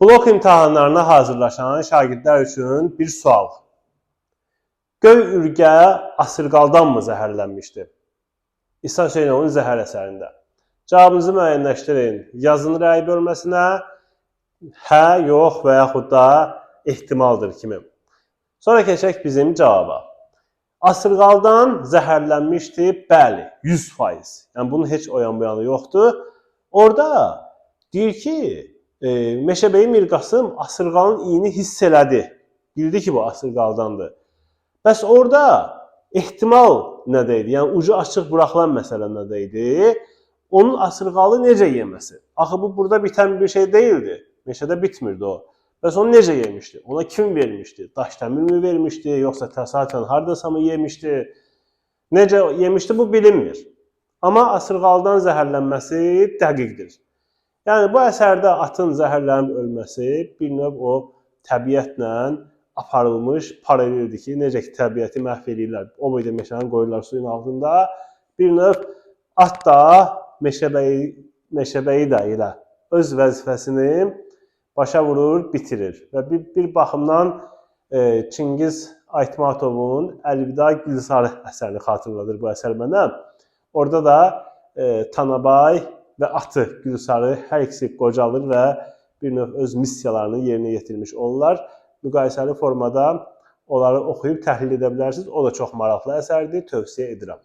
Blok imtahanlarına hazırlaşan şagirdlər üçün bir sual. Göy ürgə asırqaldan mı zəhərlənmişdi? İsa Hüseynovun Zəhər əsərində. Cavabınızı müəyyənləşdirin. Yazın rəy bölməsinə hə, yox və yaxud da ehtimaldır kimi. Sonra keçək bizim cavaba. Asırqaldan zəhərlənmişdi? Bəli, 100%. Yəni bunun heç o yan bu yanı yoxdur. Orada deyir ki, Meşəbəyi Mirqasım asırqalın iyini hiss elədi. Bildi ki, bu asırqaldandır. Bəs orada ehtimal nədə idi? Yəni ucu açıq buraxılan məsələ nədə idi? Onun asırqalı necə yeməsi? Axı bu burada bitən bir şey deyildi. Meşədə bitmirdi o. Bəs onu necə yemişdi? Ona kim vermişdi? Daşdəmir mi vermişdi, yoxsa təsadüfən hardasa mı yemişdi? Necə yemişdi bu bilinmir. Amma asırqaldan zəhərlənməsi dəqiqdir. Yəni bu əsərdə atın zəhərlənib ölməsi bir növ o təbiətlə aparılmış paraleldir ki, necə ki təbiəti məhv eləyirlər, o boyda meşəni qoyurlar suyun altında, bir növ at da meşəbəyi də elə öz vəzifəsini başa vurur, bitirir. Və bir baxımdan Çingiz Aytmatovun Əlvida Gülsarı əsərini xatırladır bu əsər mənə. Orada da Tanabay və atı Gülsarı hər ikisi qocalır və bir növ öz missiyalarını yerinə yetirmiş olurlar. Müqayisəli formada onları oxuyub təhlil edə bilərsiniz. O da çox maraqlı əsərdir, tövsiyə edirəm.